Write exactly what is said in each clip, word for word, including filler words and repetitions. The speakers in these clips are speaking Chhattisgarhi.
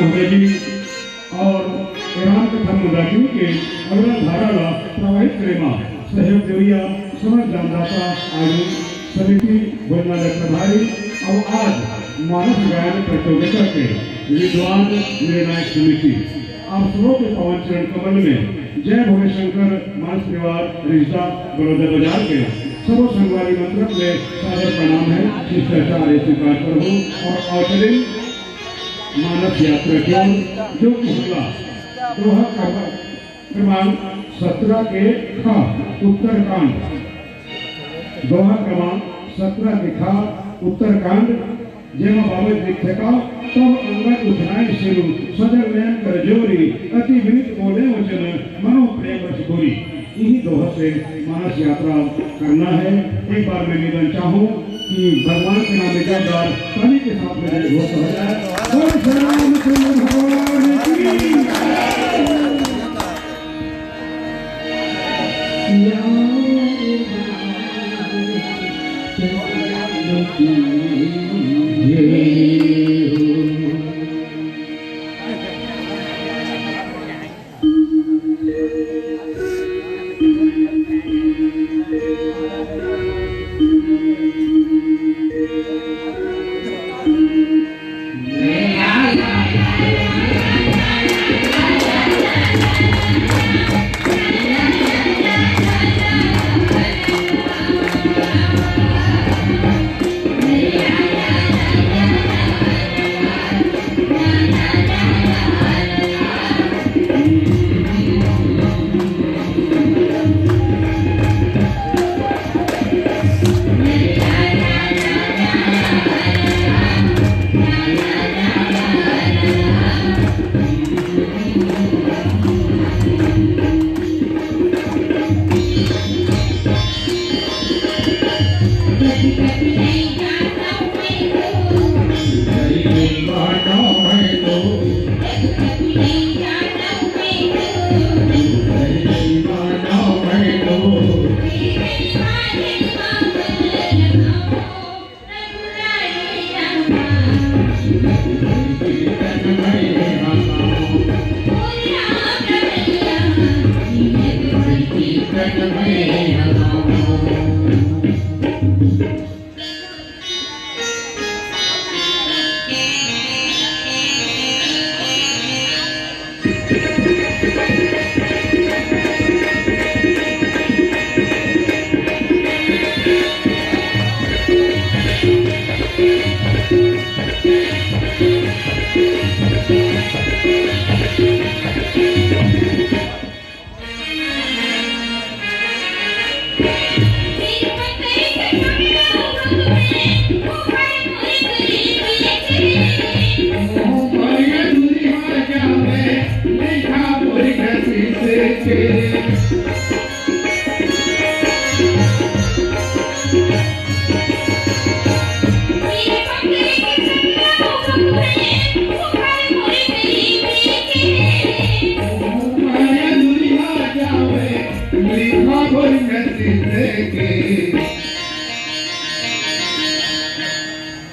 अंग्रेजी और राम कथा मंदाकिनी के अविरल धारा ला प्रवाहित करे मा सहयोग देवइया समस्त दानदाता आयोजन समिति भोजनालय प्रभारी और आज मानस गायन प्रतियोगिता के विद्वान निर्णायक समिति आप सबों के पावन चरण कमल में जय भोले शंकर मानस परिवार रिश्ता बड़ौदा बाजार के सबो संगवारी मंत्र में सादर प्रणाम है। शिष्टाचार स्वीकार करहु और अवतरित मानस यात्रा के ओर जो कि हमला दोहा क्रम-, क्रमांक सत्रह के ख उत्तरकांड, दोहा क्रमांक सत्रह के ख उत्तरकांड, जेमा बाबा जी लिखथे का, तब अंगद उठनाए सिरु, सजल नयन कर जोरी, अति विनीत बोले वचन, मनो प्रेम रस गोरी। इही दोहा से मानस यात्रा करना है। एक बार मैं निवेदन चाहूँ कि भगवान के नाम में जोरदार ताली के साथ में जय घोष हो जाए। बोल श्री रामचंद्र भगवान की।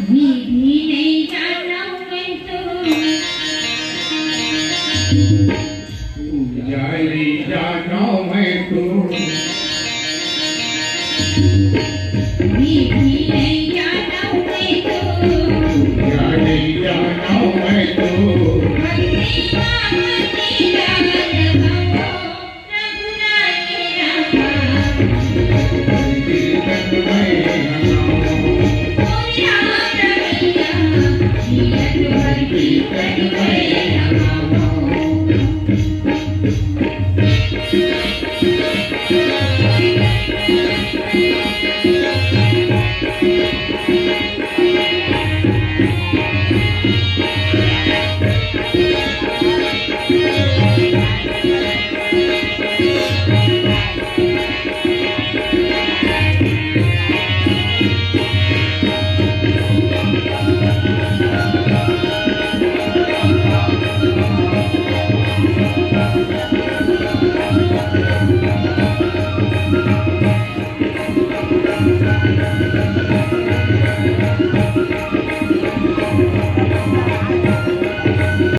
विधि नहीं जानव मैं तो। पूजा नहीं जानव मैं तो। विधि नहीं जानव मैं तो। पूजा नहीं जानव मैं तो। भक्ति मांगती जानव।